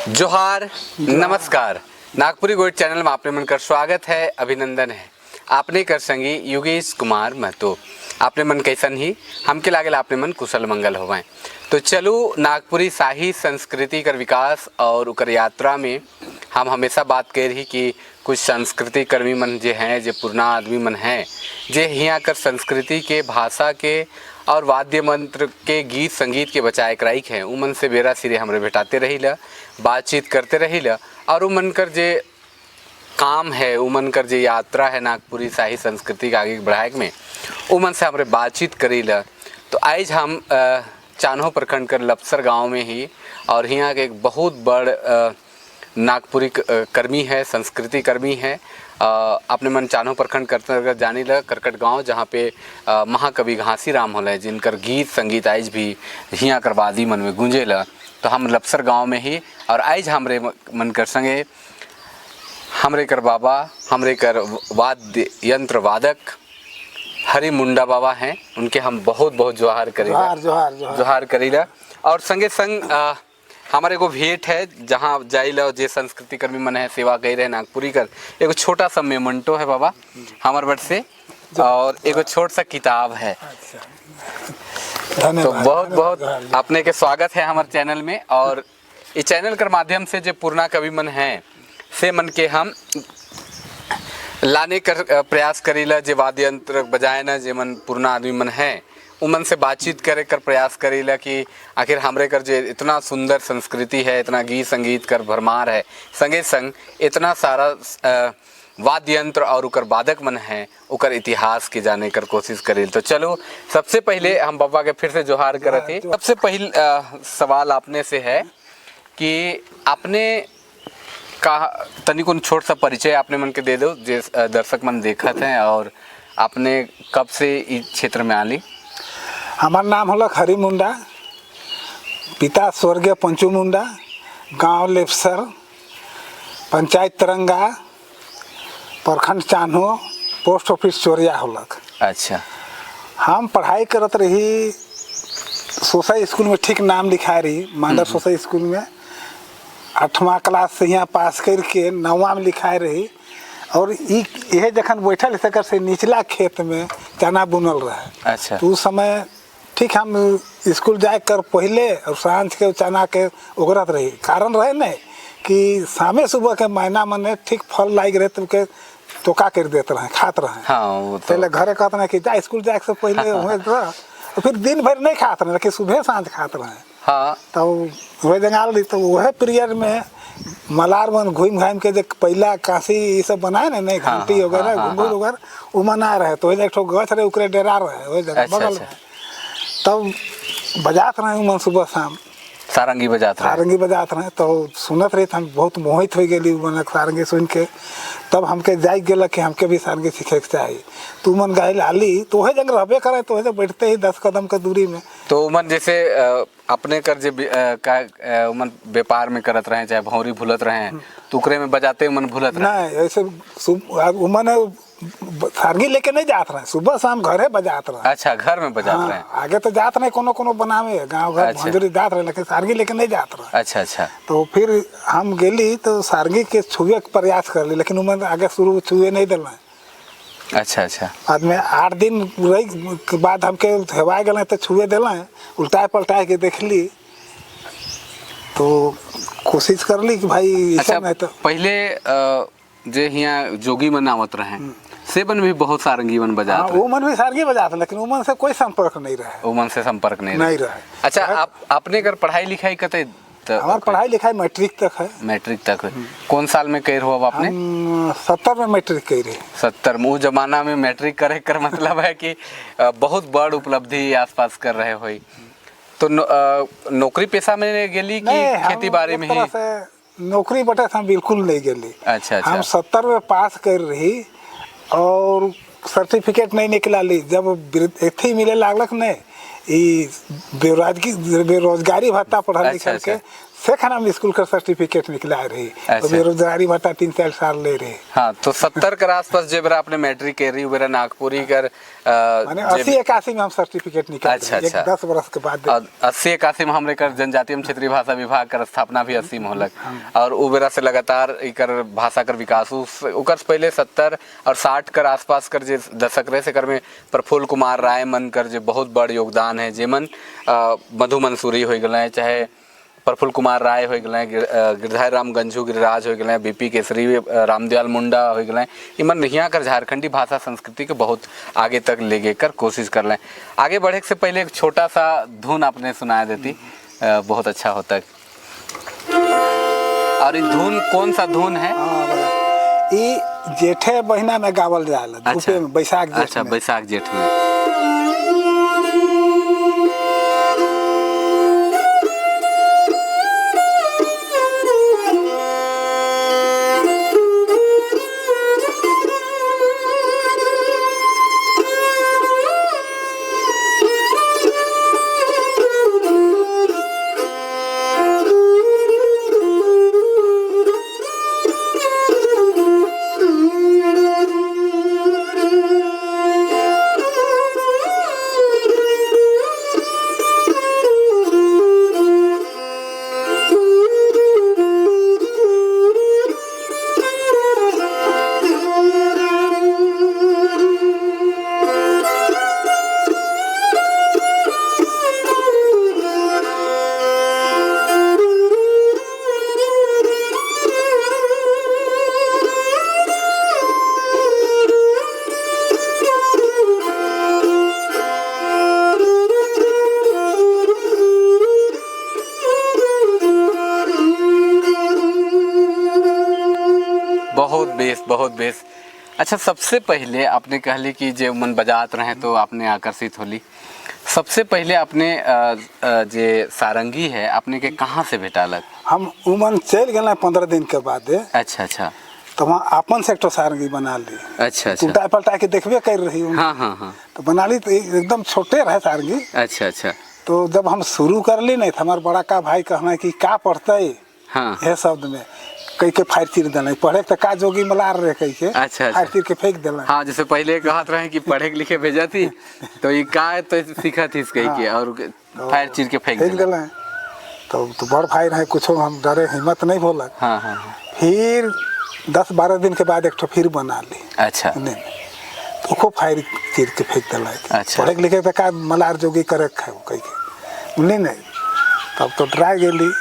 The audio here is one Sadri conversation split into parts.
जोहार, नमस्कार। नागपुरी गोइड चैनल में आपने मन कर स्वागत है, अभिनंदन है। आपने कर संगी योगेश कुमार महतो। आपने मन कैसन ही हमके लागेल आपने मन कुशल मंगल होवें। तो चलो, नागपुरी शाही संस्कृति कर विकास और उकर यात्रा में हम हमेशा बात कर रही कि कुछ संस्कृति कर्मी मन जे हैं, जे पुरना आदमी मन हैं, जे हियाँ कर संस्कृति के, भाषा के और वाद्य मंत्र के, गीत संगीत के बचाए कराइक हैं, उमन से बेरा सिरे हमरे भेटाते रही ला, बातचीत करते रही ला और उमन कर जे काम है, उमन कर जे यात्रा है नागपुरी शाही संस्कृति के आगे बढ़ाए में, उमन से हमरे बातचीत करी ला। तो आज हम चान्हो प्रखंड कर लपसर गांव में ही और यहाँ के एक बहुत बड़ नागपुरी कर्मी है, संस्कृति कर्मी है। अपने मन चान्हो प्रखंड करते जानी ला करकट गांव, जहाँ पे महाकवि घासी राम होले, जिनकर गीत संगीत आज भी हियाँ कर वादी मन में गूंजेला। तो हम लपसर गांव में ही और आज हमरे मन कर संगे हमरे कर बाबा, हमरे कर वाद्य यंत्र वादक हरि मुंडा बाबा हैं। उनके हम बहुत बहुत जोहार करीला। जोहार, जोहार, जोहार। जोहार करीला। और संगे संग हमारे एगो भेंट है, जहाँ जाइला जे संस्कृति कर्मी मन है, सेवा कर रहे नागपुरी कर, एगो छोटा सा मेमंटो है बाबा हमार बट से और एगो छोट सा किताब है। अच्छा, धन्यवाद। तो बहुत बहुत धन्यवाद। अपने के स्वागत है हमारे चैनल में और इस चैनल के माध्यम से जो पुरना कवि मन है से मन के हम लाने कर प्रयास करीला, जे वाद्य यंत्र बजाए ना, जे मन पुरना आदमी मन है, उमन से बातचीत करे कर प्रयास करीला कि आखिर हमरे कर जे इतना सुंदर संस्कृति है, इतना गीत संगीत कर भरमार है, संगे संग इतना सारा वाद्य यंत्र और उकर वादक मन है, उकर इतिहास के जाने कर कोशिश करील। तो चलो, सबसे पहले हम बाबा के फिर से जोहार करत ही। सबसे पहल सवाल आपने से है कि आपने का तनिकुन छोट सा परिचय आपने मन के दे दो, जे दर्शक मन देखत हैं और आपने कब से इस क्षेत्र में आली? हमार नाम होलक हरि मुंडा, पिता स्वर्गीय पंचू मुंडा, गांव लेपसर, पंचायत तरंगा, प्रखंड चान्हो, पोस्ट ऑफिस चोरिया होलक। हम पढ़ाई करत रही सोसाई स्कूल में, ठीक नाम लिखा रही मांडर सोसाई स्कूल में। 8वां क्लास से यहाँ पास करके 9वां में लिखाए रही और ई यह जखन बैठल तकर से निचला खेत में चना बुनल रहे। तो उस समय ठीक हम स्कूल जाए कर पहले और सांझ के चना के ओगरत रही। कारण रहे नहीं कि शामे सुबह के महीना मने ठीक फल लाग रहे तो के टोका कर देते रहे, खात रहे। हाँ, वो तो पहले घरे कहते रहे कि जा, स्कूल जाए से पहले वहीं रह। और फिर दिन भर नहीं खात रहे, लेकिन सुबह सांझ खात रहे। तो वह जंगाल रही, तो वह पीरियड में मलार मन घूम घाम के जो पहला काशी ये सब बनाए ना नहीं, घंटी वगैरह, घुंघरू वगैरह वो मना रहे। तो वही एक ठो गछ रहे, उकरे डेरा रहे वही जगह बगल में। तब बजात रहे मन सुबह शाम। सारंगी बजात रहे? सारंगी बजात रहे, तो सुनत रही, हम बहुत मोहित हो गेली मन सारंगी सुन के। तब हमके जाग गेल कि हमके भी सारंगी सीखे के चाही। तू मन गाइल आली तो वही जगह रहबे करे, तो वही बैठते ही 10 कदम के दूरी में। तो उमन जैसे अपने कर जे का उमन व्यापार में करत रहे, चाहे भौरी भूलत रहे, तो उकरे में बजाते उमन भूलत रहे? नहीं, ऐसे उमन सारंगी लेके नहीं जात रहे, सुबह शाम घरे बजात रहे। अच्छा, घर में बजात रहे। आगे तो जात रहे कोनो कोनो बनावे गांव घर, भंजरी जात रहे, लेकिन सारंगी लेके नहीं जात रहे। अच्छा अच्छा तो फिर हम गेली तो सारंगी के छुए के प्रयास कर ली, लेकिन उमन आगे शुरू छुए नहीं दिल। अच्छा अच्छा बाद में 8 दिन रही के बाद हमके हेवा गए तो छुए दिल, उल्टा पलटा के देखली तो कोशिश कर ली कि भाई ऐसा नहीं तो। पहले जे हियाँ जोगी मन आवत रहे से बन भी बहुत सारंगी मन बजात रहे। वो मन भी सारंगी बजात रहे, लेकिन उमन से कोई संपर्क नहीं रहे। वो मन से संपर्क नहीं रहे। नहीं रहे। अच्छा, आप अपने कर पढ़ाई लिखाई कते हमार पढ़ाई लिखाई मैट्रिक तक है। मैट्रिक तक है। कौन साल में कर हो अब आपने? हम 70 में मैट्रिक कर रहे। 70 में। उस जमाना में मैट्रिक करे कर मतलब है कि बहुत बड़ उपलब्धि आसपास कर रहे होई। तो नौकरी पेशा में गेली कि नहीं, हम खेती बाड़ी एक में ही? तरह से नौकरी बटे हम बिल्कुल नहीं गेली। अच्छा, अच्छा। हम 70 में पास कर रही और सर्टिफिकेट नहीं निकला ली। जब एथी मिले लागलक नहीं ई बेरोजगारी भत्ता पढ़ल लिखल के से खाना में स्कूल का सर्टिफिकेट निकला रही। अच्छा। तो बेरोजगारी भत्ता 3-4 साल ले रहे। हाँ, तो 70 के आसपास जे बेरा आपने मैट्रिक कर रही बेरा नागपुरी कर माने 80-81 में हम सर्टिफिकेट निकाल। अच्छा, अच्छा। 10 बरस के बाद। 80-81 में हमरे कर जनजातीय एवं क्षेत्रीय भाषा विभाग कर स्थापना भी 80 में होलक और उ बेरा से लगातार एकर भाषा कर विकास ओकर से पहले 70 और 60 कर आसपास कर जे दशक रहे से कर में प्रफुल्ल कुमार राय मन कर जे बहुत बड़ योगदान है, जेमन मधु मंसूरी हो गए, चाहे प्रफुल्ल कुमार राय हो गए, गिरधारी राम गंझू गिरिराज हो गए, बीपी केसरी, रामदयाल मुंडा हो गए, इमन यहाँ कर झारखंडी भाषा संस्कृति के बहुत आगे तक ले गए कर कोशिश कर लें। आगे बढ़े से पहले एक छोटा सा धुन आपने सुना देती, बहुत अच्छा होता। और ये धुन कौन सा धुन है? हाँ, ई जेठे महीना में गावल जाला, धूपे में, बैसाख जेठ। अच्छा, बैसाख जेठ में। बहुत बेस, बहुत बेस। अच्छा, सबसे पहले आपने कहली कि जे मन बजात रहे तो आपने आकर्षित होली। सबसे पहले आपने जे सारंगी है आपने के कहाँ से भेटालक? हम उमन चल गए 15 दिन के बाद। अच्छा अच्छा। तो वहाँ अपन से एक सारंगी बना ली। अच्छा अच्छा। उल्टा पलटा के देखबे कर रही हूँ। हाँ हाँ हाँ। तो बना ली तो एकदम छोटे रहे सारंगी। अच्छा अच्छा। तो जब हम शुरू कर ली नहीं तो हमारे बड़ा का भाई कहना कि का पढ़ते। हाँ। यह शब्द में कह के फायर चीर दिल, पढ़े तो का जोगी मलार रहे कह के। अच्छा, फायर चीर के फेंक दिल। हाँ, जैसे पहले कहत रहे कि पढ़े लिखे भेजा थी तो ये का तो सीखा थी कह के। हाँ। और फायर चीर के फेंक दिल। तो बड़ भाई रहे, कुछ हम डरे हिम्मत नहीं बोला। हाँ हाँ। फिर 10-12 दिन के बाद एक ठो फिर बना ली। अच्छा। नहीं तो खूब फायर चीर के फेंक दिल। अच्छा। पढ़े लिखे तो का मलार जोगी करे कह के नहीं नहीं, तब तो डरा गेली।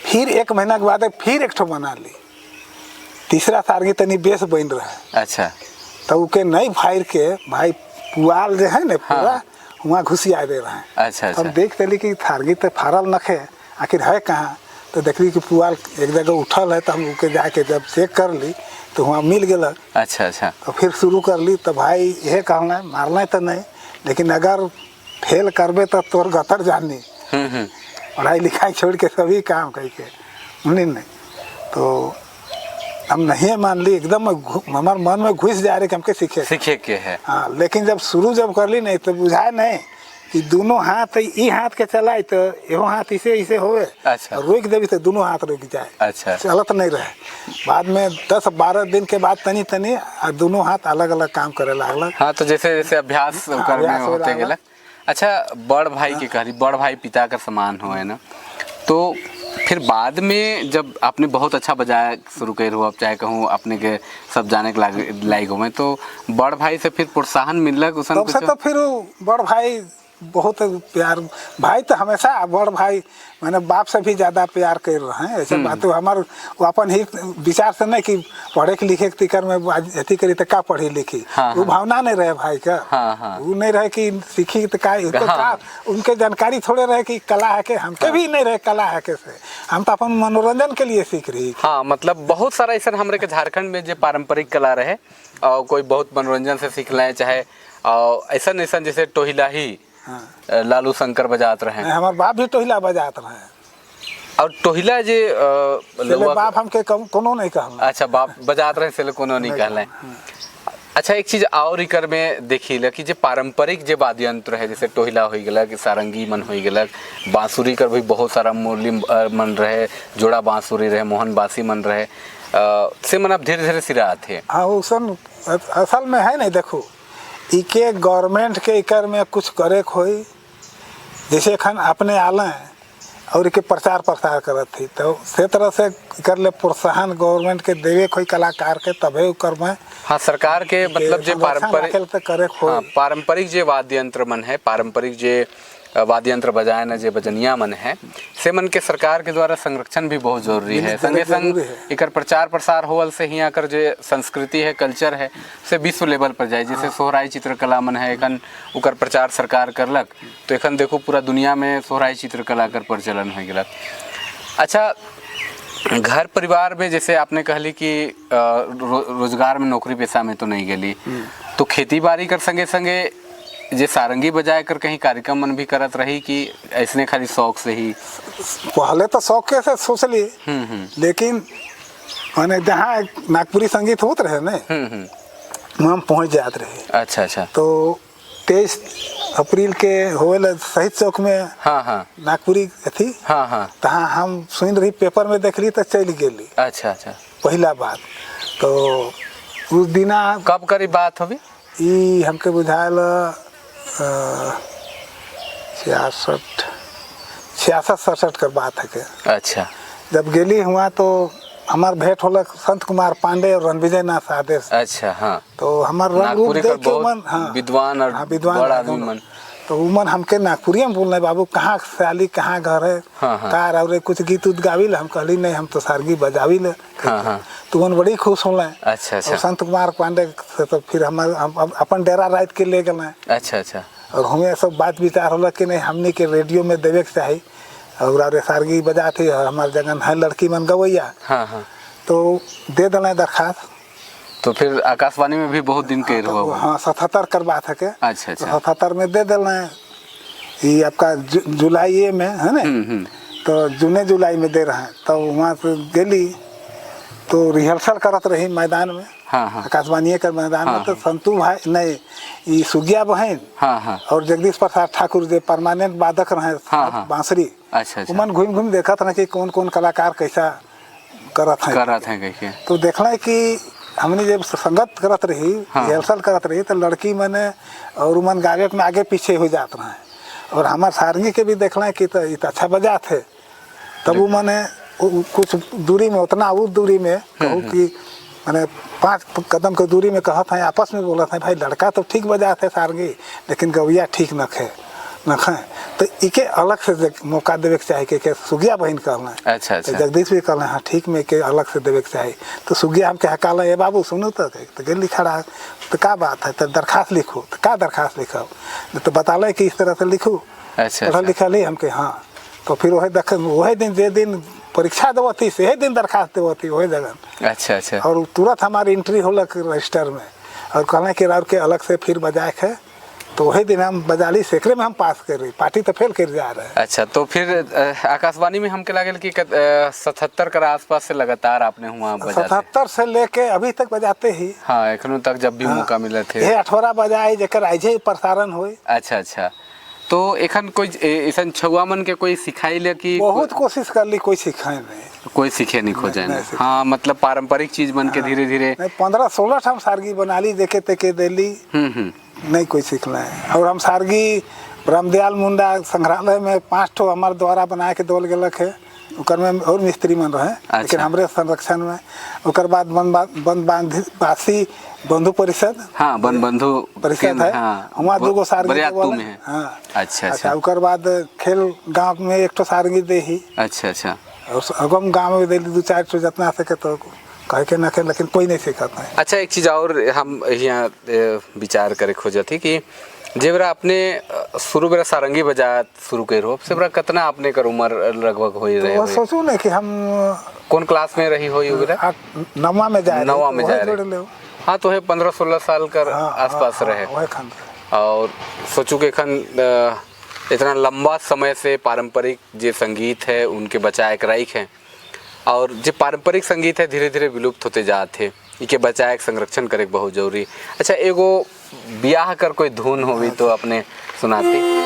फिर 1 महीना के बाद फिर एक ठो बना ली। तीसरा सारंगी तनी बेस बन रहा। अच्छा। तो उके नहीं फायर के भाई पुआल जो है ना पूरा। हाँ। वहाँ घुसिया दे रहा है। अच्छा अच्छा। हम देख चली कि सारंगी तो फारल नखे, आखिर है कहाँ। तो देखली कि पुआल एक जगह उठल है, तो हम उके जाके जब चेक कर ली तो वहाँ मिल गया। अच्छा अच्छा। तो फिर शुरू कर ली। तो भाई यह कहना मारना तो नहीं, लेकिन अगर फेल करबे तो तोर गतर जानी। पढ़ाई लिखाई छोड़ के सभी काम कह के नहीं नहीं, तो हम नहीं मान ली। एकदम हमारे मन में घुस जा रहे कि हमके सीखे सीखे के है। हाँ, लेकिन जब शुरू जब कर ली नहीं तो बुझाए नहीं कि दोनों हाथ ई हाथ के चलाए तो एहो हाथ इसे इसे होवे। अच्छा। रोक देवी तो दोनों हाथ रुक जाए। अच्छा। चलत नहीं रहे। बाद में 10-12 दिन के बाद तनी तनी दोनों हाथ अलग अलग काम करे लागल। हाँ, तो जैसे जैसे अभ्यास में होते गेला। अच्छा, बड़ भाई के कहली, बड़ भाई पिता का समान हो है ना, तो फिर बाद में जब आपने बहुत अच्छा बजाया शुरू कर हो, आप चाहे कहूँ अपने के सब जाने के लायक हो, तो बड़ भाई से फिर प्रोत्साहन मिलक उसन तब से? तो फिर बड़ भाई बहुत प्यार, भाई तो हमेशा बड़ भाई मैंने बाप से भी ज़्यादा प्यार कर रहे हैं। ऐसे बात तो हमार वो अपन ही विचार से नहीं कि पढ़े के लिखे के तिकर में अथी करी तो का पढ़ी लिखी। हाँ, वो भावना नहीं रहे भाई का। हाँ, हाँ। वो नहीं रहे कि सीखी तो का, तो हाँ। का उनके जानकारी थोड़े रहे कि कला है के, हमके भी नहीं रहे कला है के से, हम तो अपन मनोरंजन के लिए सीख रही। हाँ, मतलब बहुत सारा ऐसा हमरे के झारखंड में जो पारंपरिक कला रहे और कोई बहुत मनोरंजन से सीख लें, चाहे ऐसा ऐसा जैसे टोहिला ही। हाँ। लालू शंकर बजात रहे। हमारे बाप भी टोहिला बजात रहे। और टोहिला जे बाप हमके कोनो नहीं कहला। अच्छा, बाप बजात रहे से कोनो नहीं कहले। अच्छा, एक चीज और इकर में देखी ल कि जे पारंपरिक जे वाद्य यंत्र है, जैसे टोहिला हो गलक, सारंगी मन हो गलक, बांसुरी कर भी बहुत सारा मुरली मन रहे, जोड़ा बांसुरी रहे, मोहन बांसी मन रहे, से मन अब धीरे धीरे सिरात है। हाँ, उसन असल में है नहीं। देखो, इके गवर्नमेंट के इकर में कुछ करे के होई। जैसे एखन अपने आल हैं और इके प्रचार प्रसार करत थी, तो से तरह से कर ले प्रोत्साहन गवर्नमेंट के देवे के होई कलाकार के, तबे ओकर में हाँ, सरकार के मतलब जे संरक्षण पारंपरिक राखेल त करे के होई। हाँ, पारंपरिक जे वाद्य यंत्र मन है, पारंपरिक जे वाद्य यंत्र बजाए न जे बजनिया मन है, से मन के सरकार के द्वारा संरक्षण भी बहुत जरूरी है। संगे संग जरूरी है। एकर प्रचार प्रसार होवल से हियां कर जे संस्कृति है, कल्चर है, से विश्व लेवल पर जाए। जैसे सोहराई चित्रकला मन है, एखन ओकर प्रचार सरकार करलक तो एखन देखो पूरा दुनिया में सोहराई चित्रकला कर प्रचलन हो गलक। अच्छा, घर परिवार में जैसे आपने कहली कि रोजगार में नौकरी पेशा में तो नहीं गेली, तो खेती बाड़ी कर संगे संगे जे सारंगी बजाए कर कहीं कार्यक्रम मन भी करत रही कि ऐसने खाली शौक से ही? पहले तो शौक के से सोचली, हम्म हम्म लेकिन माने जहाँ नागपुरी संगीत होत रहे ने, हम्म हम्म वहाँ हम पहुँच जात रहे। अच्छा अच्छा तो 23 अप्रैल के होवेला शहीद चौक में हाँ हाँ नागपुरी अथी, हाँ हाँ तहाँ हम सुन रही, पेपर में देखली तो चल गेली। अच्छा अच्छा पहला बात तो उस दिना कब करी बात होगी? ई हमके बुझायल 66, 66, 67 कर बात है के। जब गेली हुआ तो हमार भेंट होलक संत कुमार पांडे और रणविजय नाथ सादे से। अच्छा हाँ तो हमार रंग रूप नागपुरी देख कर के बहुत मन, हाँ, विद्वान और हाँ, विद्वान बड़ा है आदमी दोनों। मन। तो उमन हमके नागपुरिया में बोलने, बाबू कहाँ से आली, कहाँ घर है, हाँ, हाँ। का और कुछ गीत उत गावी? हम कहली, नहीं, हम तो सारगी बजावी ले। हाँ, हाँ। तो उमन बड़ी खुश होले। अच्छा अच्छा और संत कुमार पांडे से तो फिर हम अपन डेरा रात के ले गए। अच्छा अच्छा और हमें सब बात विचार होला कि नहीं, हमनी के रेडियो में देवे के चाही और सारगी बजाते हमार जगन है लड़की मन गवैया। हाँ हाँ तो दे दिल दरखास्त। तो फिर आकाशवाणी में भी बहुत दिन के तो हुआ? हाँ, 77 कर बात है के। अच्छा अच्छा 77 में दे दिल ये आपका जुलाई में है ना। हम्म हम्म तो जूने जुलाई में दे रहे हैं, तो वहाँ से गेली तो रिहर्सल करत रही मैदान में, हाँ हाँ आकाशवाणी के मैदान में। तो संतू भाई नहीं, ये सुगिया बहन हाँ हाँ और जगदीश प्रसाद ठाकुर जो परमानेंट वादक रहे हाँ, हाँ। बांसुरी, अच्छा अच्छा उमन घूम घूम देखत रहे कि कौन कौन कलाकार कैसा करत है। करत हैं कह के। तो देखला कि हमने जब संगत करत रही, रिहर्सल करत रही, तो लड़की मने और उमन गावे में आगे पीछे हो जात रहे और हमार सारंगी के भी देखला कि तो ये तो अच्छा बजात है। तब वो मने कुछ दूरी में, उतना वो दूरी में कहूँ कि माने 5 कदम के दूरी में कहत हैं, आपस में बोलत हैं, भाई लड़का तो ठीक बजात है सारंगी, लेकिन गवैया ठीक नखे नखे, तो इके अलग से मौका देवे के चाही के सुगिया बहन कहना। अच्छा तो अच्छा जगदीश भी कहले, हाँ, ठीक में के अलग से देवे के चाही। तो सुगिया हमके हकाल, ए बाबू सुनू। तो गेली खड़ा, तो का बात है? तो दरखास्त लिखो। तो का दरखास्त लिखो? तो बताले कि इस तरह से लिखू। अच्छा पढ़ल अच्छा लिखल ही हमके। हाँ, तो फिर वही देख, वही दिन, जे दिन परीक्षा देवती सेहे दिन दरखास्त देवती वही जगह। अच्छा अच्छा और तुरंत हमारी एंट्री होलक रजिस्टर में और कहले कि और के अलग से फिर बजाए के। तो वही दिन हम बजाली, सेकरे में हम पास कर रही, पार्टी तो फेल कर जा रहे हैं। अच्छा, तो फिर आकाशवाणी में हमके लागल कि 77 कर आसपास से लगातार आपने हुआ बजाते। 77 से लेके अभी तक बजाते ही। हाँ, एखनो तक जब भी मौका मिले थे। ये अठोरा बजाए जेकर आइजे प्रसारण होई। अच्छा अच्छा, तो एखन कोई ऐसन छुआ मन के कोई सिखाई ले कि? बहुत कोशिश कर ली, कोई सिखाए नहीं। कोई सीखे नहीं खोजे? नहीं सीखे। हाँ, मतलब पारंपरिक चीज मन के धीरे धीरे नहीं, 15-16 हम सारगी बना ली, देखे तेके देली। हम्म हम्म नहीं कोई सीखना है। और हम सारगी रामदयाल मुंडा संग्रहालय में पाँच ठो हमारे द्वारा बना के दोल गेलक है। ओकर में और मिस्त्री मन रहे, लेकिन हमरे संरक्षण में। ओकर बाद वन वन बासी बंधु परिषद। हाँ, वन बंधु परिषद केंद्र, है। हुआ दूगो सारगी बरियातू देवल। में है। हाँ। अच्छा। अच्छा। अच्छा ओकर बाद खेल गांव में एक ठो सारंगी दे ही। अच्छा अच्छा और अगम गांव में देली दू चार ठो, जितना सके। तो कहे के न के, लेकिन कोई नहीं सीखता है। अच्छा, एक चीज और हम यहाँ विचार करे खोजत थी कि जे बेरा अपने शुरू बेरा सारंगी बजा शुरू कर हो, से बेरा कतना अपने कर उम्र लगभग हो रहे तो होई? सोचू ना कि हम कौन क्लास में रही होई उ बेरा? आठ नौवा में जाए। नौवा में जाए जोड़ रहे। ले। हाँ, तो है 15-16 साल कर आसपास रहे। वही खन। और सोचू के एखन इतना लंबा समय से पारंपरिक जे संगीत है उनके बचाए के राख है और जो पारंपरिक संगीत है धीरे धीरे विलुप्त होते जात है। इके बचाए के संरक्षण करे के बहुत जरूरी। अच्छा, एगो ब्याह कर कोई धुन होवी तो अपने सुनाती।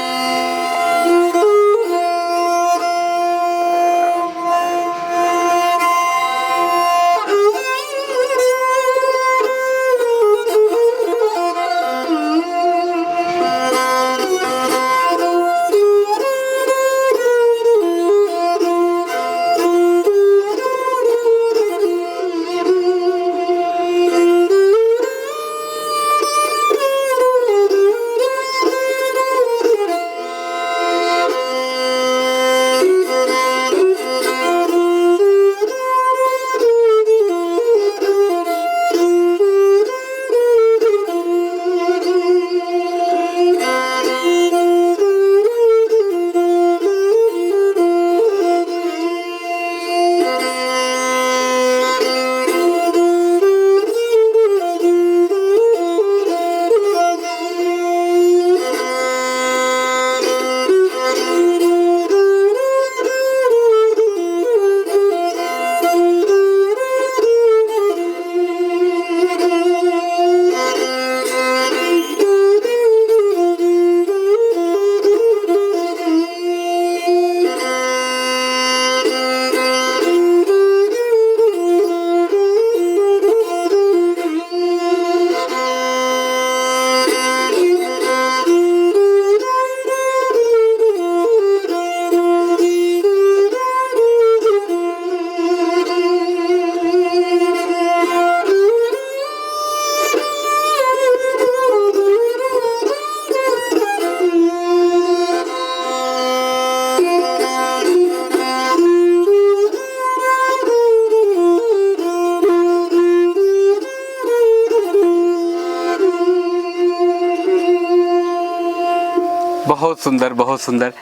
बहुत सुंदर, बहुत सुंदर।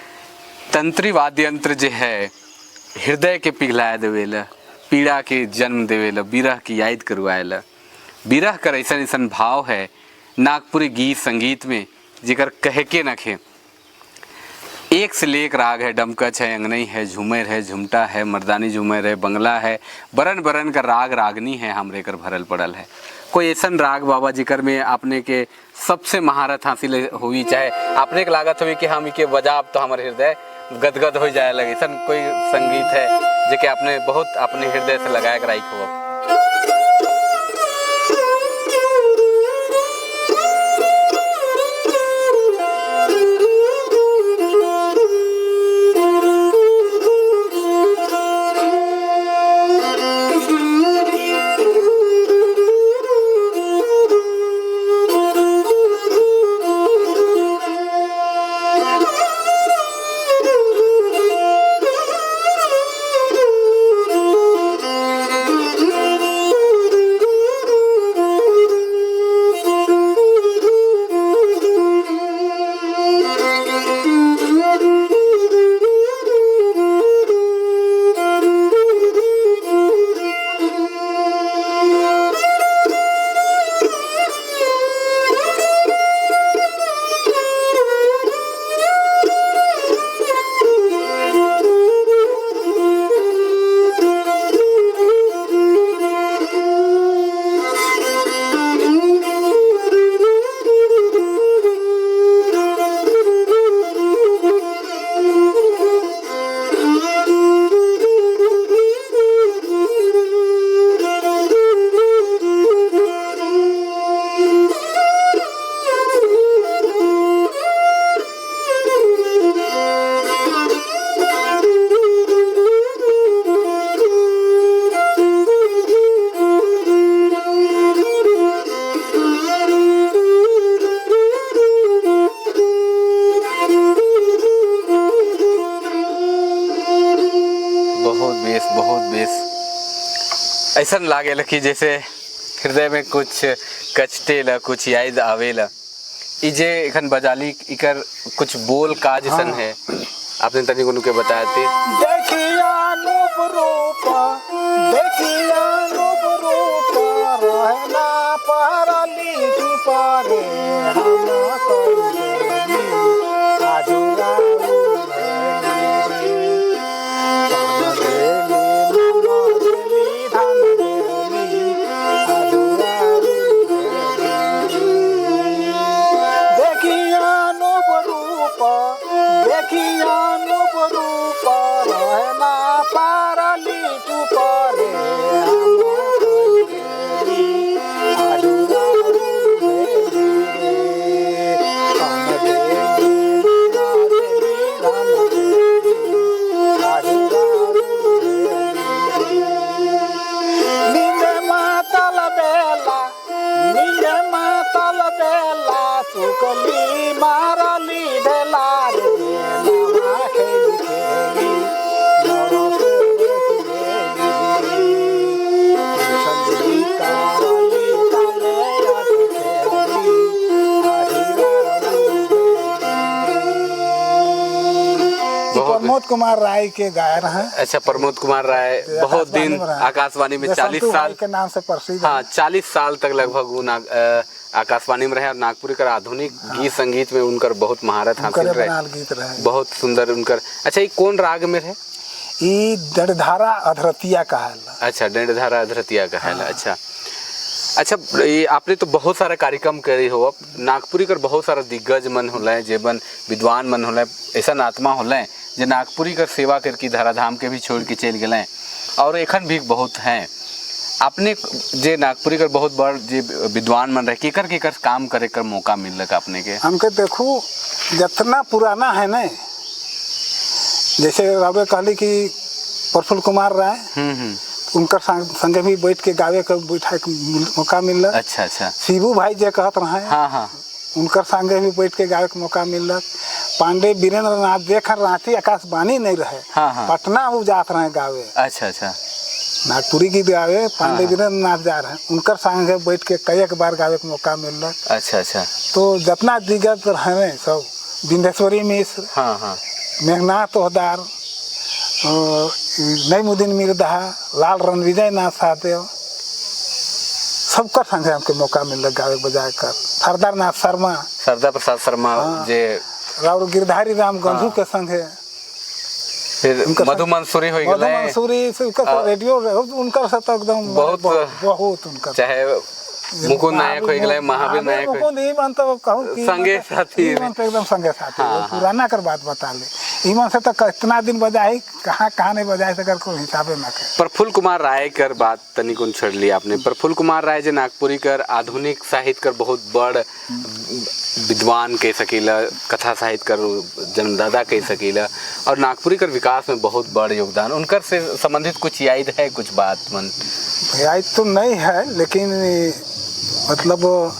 तंत्री वाद्य यंत्र जे है हृदय के पिघलाए देवेला, पीड़ा के जन्म देवेला, विरह की याद करवाएला। विरह कर ऐसा ऐसा भाव है नागपुरी गीत संगीत में जिकर कह के न खे। एक से लेक राग है, डमकच है, अंगनई है, झूमर है, झुमटा है, मर्दानी झूमर है, बंगला है, बरन बरन का राग रागनी है हमरे कर भरल पड़ल है। कोई ऐसा राग बाबा जिकर में आपने के सबसे महारत हासिल हुई, चाहे आपने के लागत हुई कि हम के बजाब तो हमारे हृदय गदगद हो जाए लगे, ऐसा कोई संगीत है जेके आपने बहुत अपने हृदय से लगाए के राख हो? बहुत बेस ऐसा लागेला कि जैसे हृदय में कुछ कचटेला, कुछ याद आवेला। ई जे एखन बजाली इकर कुछ बोल का जैसन है, आपने तनी कोनो के बताए थे। देखिया रूप रूप, देखिया रूप रूप, रहना परली पारे हम कइली आजुरा देली धान देली उछली मारली ढेला रे लावा खेली खेली नरस बेच गेली। उछली कारली काले अट खेली आहिरा बहुत- प्रमोद कुमार राय के गायर हैं। अच्छा, प्रमोद कुमार राय बहुत दिन आकाशवाणी में रहे। आकाशवाणी में जे 40 संतू भाई साल के नाम से प्रसिद्ध। हाँ, 40 साल तक लगभग वो आकाशवाणी में रहे और नागपुरी कर आधुनिक गीत संगीत में उनकर बहुत महारत हासिल उनकरे रहे। बनाल गीत रहे। बहुत सुंदर उनकर। अच्छा, ये कौन राग में रहे? ई डरधारा अधरतिया कहाला। अच्छा, डंडधारा अधरतिया का है। अच्छा अच्छा, ये आपने तो बहुत सारा कार्यक्रम करे हो। अब नागपुरी कर बहुत सारा दिग्गज मन होला, जेबन विद्वान मन होला, ऐसा आत्मा होला जे नागपुरी कर सेवा करके धराधाम के भी छोड़ के चल गए और एखन भी बहुत हैं। आपने जे नागपुरी कर बहुत बड़ जे विद्वान मन रहे, केकर केकर काम करे कर मौका मिलक आपने के? हमके देखू जितना पुराना है न, जैसे रवे कहली कि प्रफुल्ल कुमार राय, हम्म। उनकर संगे भी बैठ के गावे के बैठा के मौका मिलल। अच्छा अच्छा। शिबू भाई जे कहत रहे, हाँ हाँ उनकर संगे भी बैठ के गावे के मौका मिलल। पांडे वीरेंद्र नाथ देखन रांची आकाशवाणी नहीं रहे, हाँ, हाँ। पटना वो जात रहे गावे। अच्छा अच्छा। नागपुरी गीत गावे पांडे हाँ। वीरेंद्र नाथ जा रहे हैं, उनकर संगे बैठ के कई एक बार गावे के मौका मिलल। अच्छा अच्छा। तो जितना दिग्गज रहे सब, विंध्येश्वरी मिश्र, हाँ हाँ मेघनाथ ओहदार, नईमुद्दीन मिर्धा, लाल रणविजय नाथ साहदेव, सबकर संगे हमके मौका मिलल गावे बजाए कर। सरदार नाथ शर्मा, सरदार प्रसाद शर्मा। हाँ। जे और गिरधारी राम गंधू हाँ। के संगे। फिर उनकर मधु मंसूरी हो मधु गए। मंसूरी से उनकर आ, रेडियो रहे, उनकर से तो एकदम बहुत- बहुत उनकर। चाहे मुकुंद नायक हो गए, महावीर नायक हो। मुकुंद ईमन तो कहूँ कि संगे ईमन तो- साथी। ईमन तो एकदम संगे साथी। हाँ, वो हाँ। पुराना कर बात बता ले, ईमन से तो कितना दिन बजाई, कहाँ कहाँ नहीं बजाए सकर, कोई हिसाबे ना कर। प्रफुल्ल कुमार राय कर बात तनिक छेड़ ली आपने। प्रफुल्ल कुमार राय जे नागपुरी कर आधुनिक साहित्य कर बहुत बड़ विद्वान कह सकीला, कथा साहित्य कर जन्मदाता कह सकीला और नागपुरी कर विकास में बहुत बड़ योगदान उनकर से संबंधित कुछ याद है कुछ बात मन? याद तो नहीं है, लेकिन मतलब वो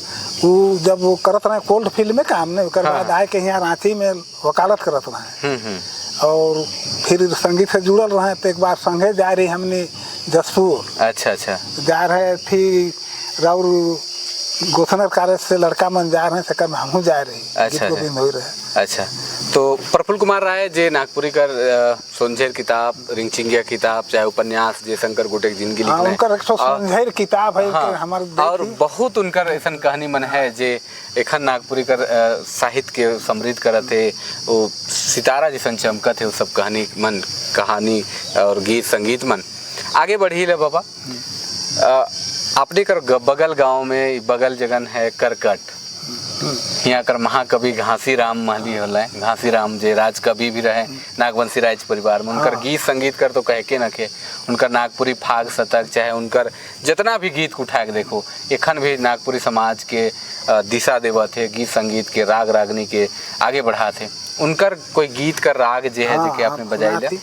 जब वो करत रहे कोल्ड फील्ड में काम नहीं ओकर हाँ। बाद आए के यहाँ रांची में वकालत करत रहे हम्म। और फिर संगीत से जुड़ल रहे। तो एक बार संगे जा रही हमने जसपुर। अच्छा अच्छा। जा रहे थी राउर गोथनर कार्य से लड़का मन जा रहे हैं, सेकर में हमहू जा रही। अच्छा, गीत गोविंद हो रहे। अच्छा, तो प्रफुल्ल कुमार राय जे नागपुरी कर सोनझेर किताब, रिंगचिंगिया किताब, चाहे उपन्यास जे शंकर गोटे के जिंदगी हाँ, लिखले। उनकर एक ठो सोनझेर किताब है। हाँ, कि हमार और देखी। बहुत उनकर ऐसा कहानी मन है जे एखन नागपुरी कर साहित्य के समृद्ध करत है, वो सितारा जैसन चमकत है वो सब कहानी मन, कहानी और गीत संगीत मन। आगे बढ़ी ले बाबा। अपने कर बगल गांव में बगल जगन है करकट, यहाँ कर महाकवि घासी राम महली होला। घासी राम जे राजकवि भी रहे नागवंशी राज परिवार में, उनकर हाँ। गीत संगीत कर तो कह के न के उनकर नागपुरी फाग शतक, चाहे उनकर जितना भी गीत को उठा के देखो, एखन भी नागपुरी समाज के दिशा देवत है, गीत संगीत के राग रागनी के आगे बढ़ाते। उनकर कोई गीत का राग जे है हाँ, जेके हाँ, आपने बजाई ले? सुनाती।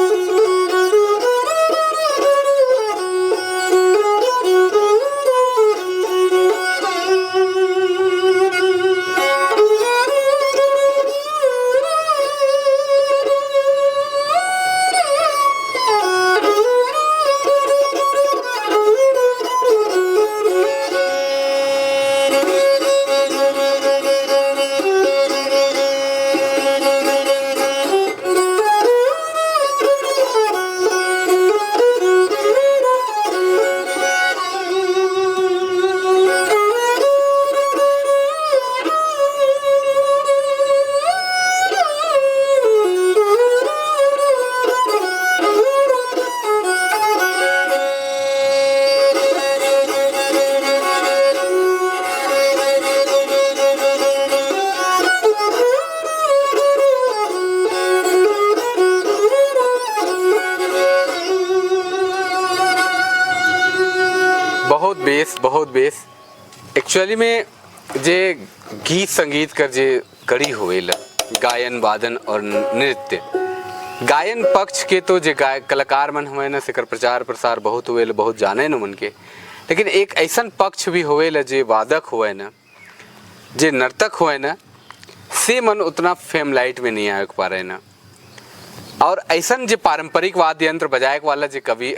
Thank you. बहुत बेस, बहुत बेस। एक्चुअली में जे गीत संगीत कर जे कड़ी होवेला, गायन, वादन और नृत्य, गायन पक्ष के तो जे गाय कलाकार मन हुए ना, सेकर प्रचार प्रसार बहुत होवेला, बहुत जाने न मन के। लेकिन एक ऐसन पक्ष भी होवेला जे वादक हुए ना, जे नर्तक हुए ना, से मन उतना फेम लाइट में नहीं आए पा रहे ना। और ऐसन जे पारंपरिक वाद्य यंत्र बजाए वाला जे कवि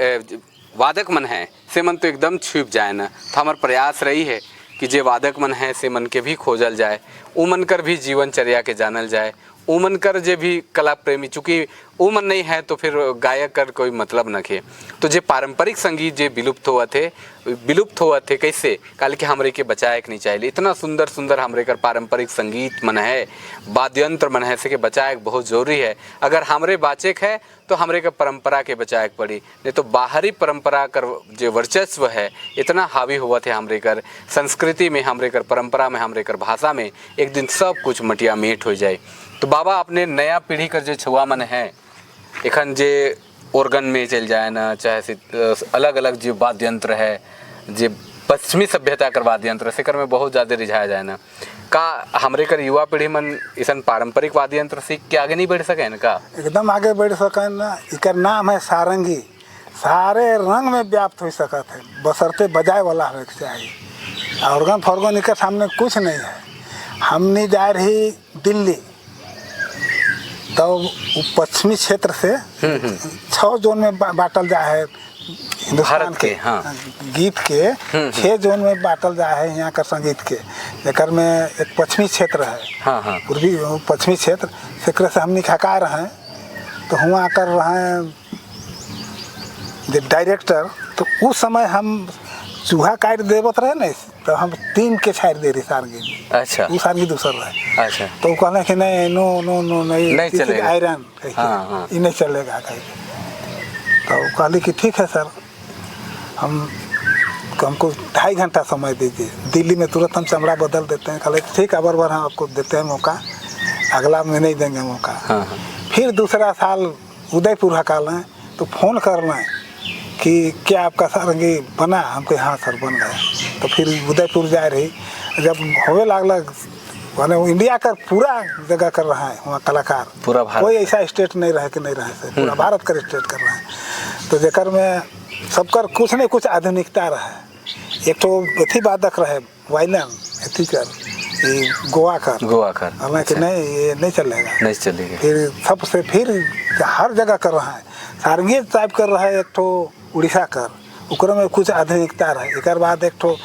वादक मन है, से मन तो एकदम छुप जाए ना। तो हमार प्रयास रही है कि जे वादक मन है से मन के भी खोजल जाए, उमन कर भी जीवनचर्या के जानल जाए, उमन कर जे भी कला प्रेमी, चूँकि उमन नहीं है तो फिर गायक कर कोई मतलब न खे। तो जे पारंपरिक संगीत जे विलुप्त हुआ थे, विलुप्त हुआ थे कैसे, काल के हमरे के बचाए के नहीं चाहिए। इतना सुंदर सुंदर हमरे कर पारंपरिक संगीत मन है, वाद्य यंत्र मन है, से के बचाए के बहुत जरूरी है। अगर हमरे बाचे के है तो हमरे के परंपरा के बचाए के पड़ी, नहीं तो बाहरी परंपरा कर जो वर्चस्व है इतना हावी हुआ थे हमरे कर संस्कृति में, हमरे कर परंपरा में, हमरे कर भाषा में, एक दिन सब कुछ मटिया मेट हो जाए। तो बाबा अपने नया पीढ़ी कर जो छुआ मन है, एखन जे ऑर्गन में चल जाए ना, चाहे अलग अलग जो वाद्य यंत्र है, जे पश्चिमी सभ्यता कर वाद्य यंत्र सेकर में बहुत ज़्यादा रिझाया जाए ना, का हमरे कर युवा पीढ़ी मन इसन पारंपरिक वाद्य यंत्र सीख के आगे नहीं बढ़ सके न का? एकदम आगे बढ़ सकन। इकर नाम है सारंगी, सारे रंग में व्याप्त हो सकत है, बसरते बजाए वाला होए के चाहिए। ऑर्गन फॉर्गन इकर सामने कुछ नहीं है। हमने जा रही दिल्ली तो वो पश्चिमी क्षेत्र से 6 जोन में बांटल जाए है हिंदुस्तान भारत के, हाँ। गीत के 6 जोन में बांटल जाए है यहाँ का संगीत के, जेकर में एक पश्चिमी क्षेत्र है, हाँ, हाँ। पूर्वी पश्चिमी क्षेत्र, सेकरे से हमनी खका रहे हैं। तो हुआ कर रहे हैं जे डायरेक्टर, तो उस समय हम चूहा काट देवत रहे ना, तो हम 3 के छाड़ दे रही सारंगी। अच्छा। वो सारंगी दूसर रहे। अच्छा। तो वो कहने कि नहीं, नो नो नो, नहीं, नहीं this is चलेगा। आयरन, कह के। हाँ, हाँ। ये नहीं चलेगा कह के। तो वो कहली कि ठीक है सर, हमको 2.5 घंटा समय दीजिए, दिल्ली में तुरंत हम चमड़ा बदल देते हैं। कहले ठीक है, बार बार हम आपको देते हैं मौका, अगला में नहीं देंगे मौका। हाँ, हाँ। फिर दूसरा साल उदयपुर हकाल हैं तो फ़ोन कर रहे हैं कि क्या आपका सारंगी बना? हमको हाँ सर बन गया। तो फिर उदयपुर जा रही, जब होवे लागल माने वो इंडिया का पूरा जगह कर रहा है वहाँ कलाकार, पूरा भारत। कोई ऐसा स्टेट नहीं रहे कि नहीं रहे से, पूरा भारत का स्टेट कर रहा है। तो जेकर में सबकर कुछ नहीं कुछ आधुनिकता रहे। एक तो अथी वादक रहे वायलिन अथी कर, ये गोवा कर, गोवा कर। हालांकि अच्छा। नहीं, ये नहीं चलेगा, नहीं चलेगा। फिर सबसे फिर हर जगह कर रहा है सारंगी टाइप कर रहा है। एक तो उड़ीसा कर, ओकरो में कुछ आधुनिकता रहे। एक बाद एक तो